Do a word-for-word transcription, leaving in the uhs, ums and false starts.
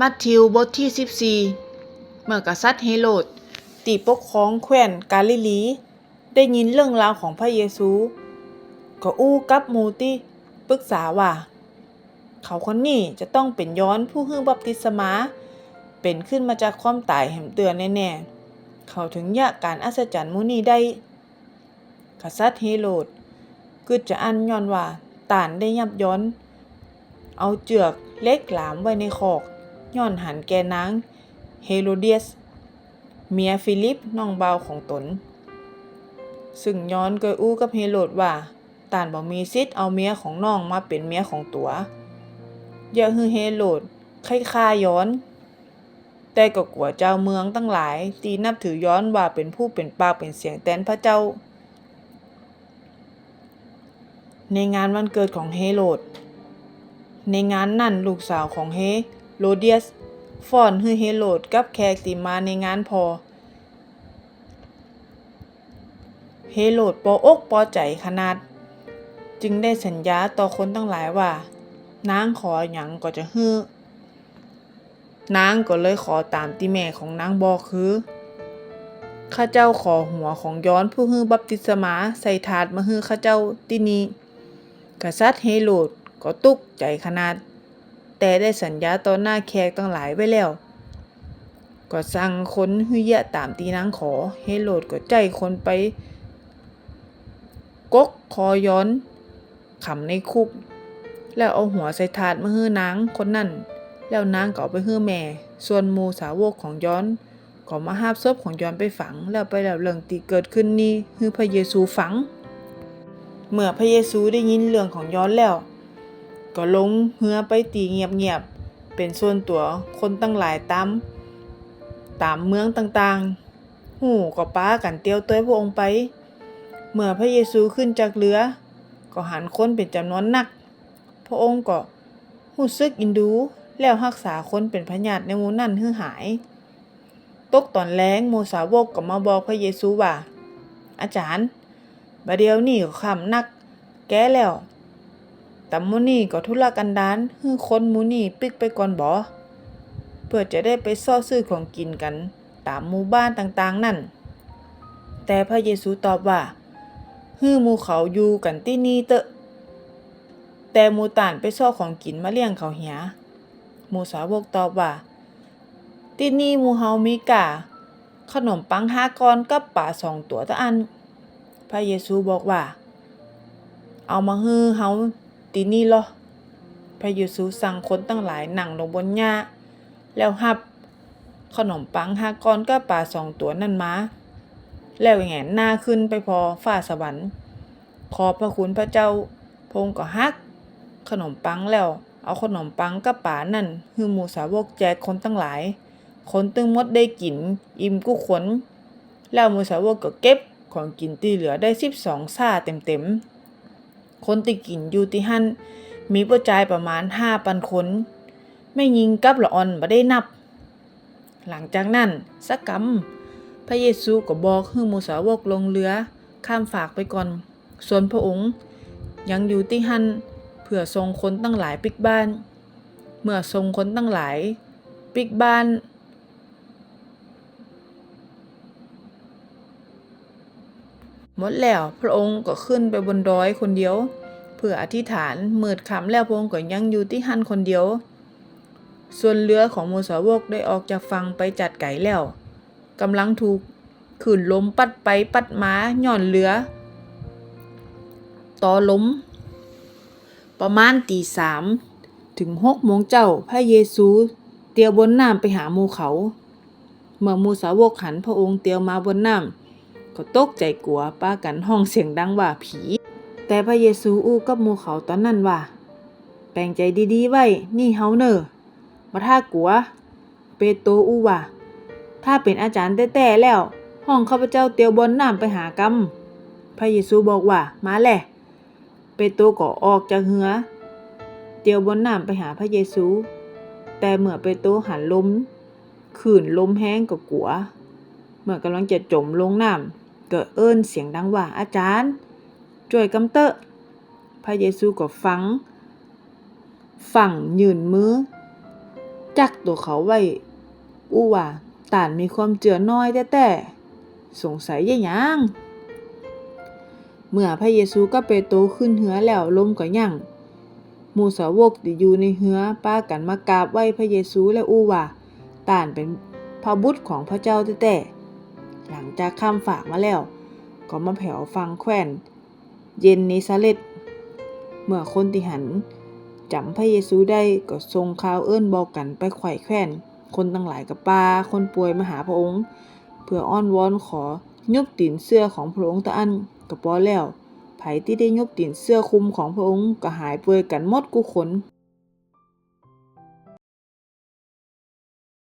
มัทธิวบทตี้สิบสี่ เมื่อกษัตริย์เฮโรดตี้ปกครองแคว้นกาลิลีได้ยินเรื่องราวของพระเยซู ก็อู้กับหมู่ตี้ปรึกษาว่า เขาคนนี้จะต้องเป๋นยอห์นผู้หื้อบัพติศมา เป๋นขึ้นมาจากความต๋ายแหมเตื้อแน่ๆ เขาเถิงเยียะก๋านอัศจรรย์หมู่นี้ได้ กษัตริย์เฮโรดกึ๊ดจาอั้นย้อนว่าต้านได้ยับยอห์น เอาเจือกเหล็กหลามไว้ในคอก ย้อนหันแก่นางเฮโรเดียส เมียฟีลิปน้องบ่าวของตน ซึ่งยอห์นเกยอู้กับเฮโรดว่า ต้านบ่มีสิทธิ์เอาเมียของน้องมาเป๋นเมียของตั๋ว เยียะหื้อเฮโรดใค่ฆ่ายอห์น แต่ก็กั๋วจาวเมืองตังหลายตี้นับถือยอห์นว่าเป๋นผู้เป๋นปากเป๋นเสียงแตนพระเจ้า ในงานวันเกิดของเฮโรด ในงานนั้นลูกสาวของเฮโรเดียสฟ้อนหื้อเฮโรดกับแขกตี้มาในงานผ่อ เฮโรดปออกปอใจ๋ขนาด จึงได้สัญญาต่อคนตังหลายว่า นางขอหยังก็จะหื้อ นางก็เลยขอต๋ามตี้แม่ของนางบอกคือ ข้าเจ้าขอหัวของยอห์นผู้หื้อบัพติศมาใส่ถาดมาหื้อข้าเจ้าตี้นี่ กษัตริย์เฮโรดก็ตุ๊กใจ๋ขนาด แต่ได้สัญญาต่อหน้าแขกตังหลายไว้แล้ว ก็สั่งคนหื้อเยียะต๋ามตี้นางขอ เฮโรดก็ใจ๊คนไปกกคอยอห์นขำในคุก แล้วเอาหัวใส่ถาดมาหื้อนางคนนั้น แล้วนางก็เอาไปหื้อแม่ ส่วนหมู่สาวกของยอห์น ก็มาฮับศพของยอห์นไปฝัง แล้วไปเล่าเรื่องตี้เกิดขึ้นนี้หื้อพระเยซูฟัง เมื่อพระเยซูได้ยินเรื่องของยอห์นแล้ว ก็ลงเฮือไปตี้เงียบๆ เป๋นส่วนตั๋ว คนตังหลายต๋าม ต๋ามเมืองต่างๆ ฮู้ก็ปากั๋นเตียวตวยพระองค์ไป เมื่อพระเยซูขึ้นจากเฮือ ก็หันคนเป๋นจ๋ำนวนนัก พระองค์ก็ฮู้สึกอินดู แล้วฮักษาคนเป๋นพยาธิในหมู่นั้นหื้อหาย ตกต๋อนแลง หมู่สาวกก็มาบอกพระเยซูว่า อาจ๋ารย์ บ่าเดี่ยวนี้ก็ค่ำนักแก่แล้ว ต๋ำบ่านี้ก็ทุรกันดาร หื้อคนหมู่นี้ปิ๊กไปก่อนบ่ เปื้อจะได้ไปเซาะซื้อของกิ๋นกั๋นต๋ามหมู่บ้านต่างๆ นั้น แต่พระเยซูตอบว่า หื้อหมู่เขาอยู่กั๋นตี้นี่เต๊อะ แต่หมู่ต้านไปเซาะของกิ๋นมาเลี้ยงเขาเหีย หมู่สาวกตอบว่า ตี้นี่หมู่เฮามีก้า ขนมปังห้าก้อนกับป๋าสองตั๋วเต้าอั้น พระเยซูบอกว่า เอามาหื้อเฮาตี้นี่ลอ พระเยซูสั่งคนตังหลายนั่งลงบนหญ้า แล้วฮับขนมปังห้าก้อนกับป๋าสองตั๋วนั้นมา แล้วแหงนหน้าขึ้นไปผ่อฟ้าสวรรค์ ขอบพระคุณพระเจ้า พระองค์ก็หักขนมปังแล้ว เอาขนมปังกับป๋านั้นหื้อหมู่สาวกแจกคนตังหลาย คนตึงหมดได้กิ๋นอิ่มกู้คน แล้วหมู่สาวกก็เก็บของกิ๋นตี้เหลือได้สิบสองซ้าเต็มๆ คนตี้กิ๋นอยู่ตี้หั้นมีป้อจายประมาณห้าปันคน แม่ญิงกับละอ่อนบ่ได้นับ หลังจากนั้นสักกำ พระเยซูก็บอกหื้อหมู่สาวกลงเฮือข้ามฟากไปก่อน ส่วนพระองค์ยังอยู่ตี้หั้นเปื้อส่งคนตังหลายปิ๊กบ้าน เมื่อส่งคนตังหลายปิ๊กบ้าน หมดแล้ว พระองค์ก็ขึ้นไปบนดอยคนเดียว เปื้ออธิษฐาน มืดค่ำแล้วพระองค์ก็ยังอยู่ตี้หั้นคนเดียว ส่วนเฮือของหมู่สาวกได้ออกจากฝั่งไปจั๊ดไก๋แล้ว ก่ำลังถูกคลื่นลมปั๊ดไปปั๊ดมาย้อนเฮือ ต่อลม ประมาณตี๋สามเถิงหกโมงเจ๊า พระเยซูเตียวบนน้ำไปหาหมู่เขา เมื่อหมู่สาวกหันพระองค์เตียวมาบนน้ำ ก็ตกใจ๋กั๋ว ปากั๋นฮ้องเสียงดังว่า ผี แต่พระเยซูอู้กับหมู่เขาต๋อนนั้นว่า แป๋งใจ๋ดีๆ ไว้ นี่เฮาเน่อ บ่ถ้ากั๋ว เปโตรอู้ว่า ถ้าเป๋นอาจ๋ารย์แต๊ๆ แล้ว ฮ้องข้าพเจ้าเตียวบนน้ำไปหากำ พระเยซูบอกว่า มาแล เปโตรก็ออกจากเฮือ เตียวบนน้ำไปหาพระเยซู แต่เมื่อเปโตรหันลม คลื่นลมแฮงก็กั๋ว เมื่อก่ำลังจะจ๋มลงน้ำ ก็เอิ้นเสียงดังว่า อาจ๋ารย์ จ้วยกำเต๊อะ พระเยซูก็ฟัง ฟั่งยื่นมือ กั๊กตั๋วเขาไว้อู้ว่า ต้านมีความเจื้อน้อยแต๊ๆ สงสัยเยียะหยัง เมื่อพระเยซูกับเปโตรขึ้นเฮือแล้ว ลมก็ยั้ง หมู่สาวกตี้อยู่ในเฮือปากั๋นมากราบไหว้พระเยซูและอู้ว่า ต้านเป๋นพระบุตรของพระเจ้าแต๊ๆ หลังจากข้ามฟากมาแล้ว ก็มาแผวฝั่งแคว้นเยนเนซาเร็ธ เมื่อคนตี้หันจ๋ำพระเยซูได้ ก็ส่งข่าวเอิ้นบอกกั๋นไปใคว่แคว้น คนตังหลายก็ปาคนป่วยมาหาพระองค์ เปื้ออ้อนวอนขอหยุบตี๋นเสื้อของพระองค์เต้าอั้นก็ปอแล้ว ใผตี้ได้หยุบตี๋นเสื้อคลุมของพระองค์ก็หายป่วยกั๋นหมดกู้คน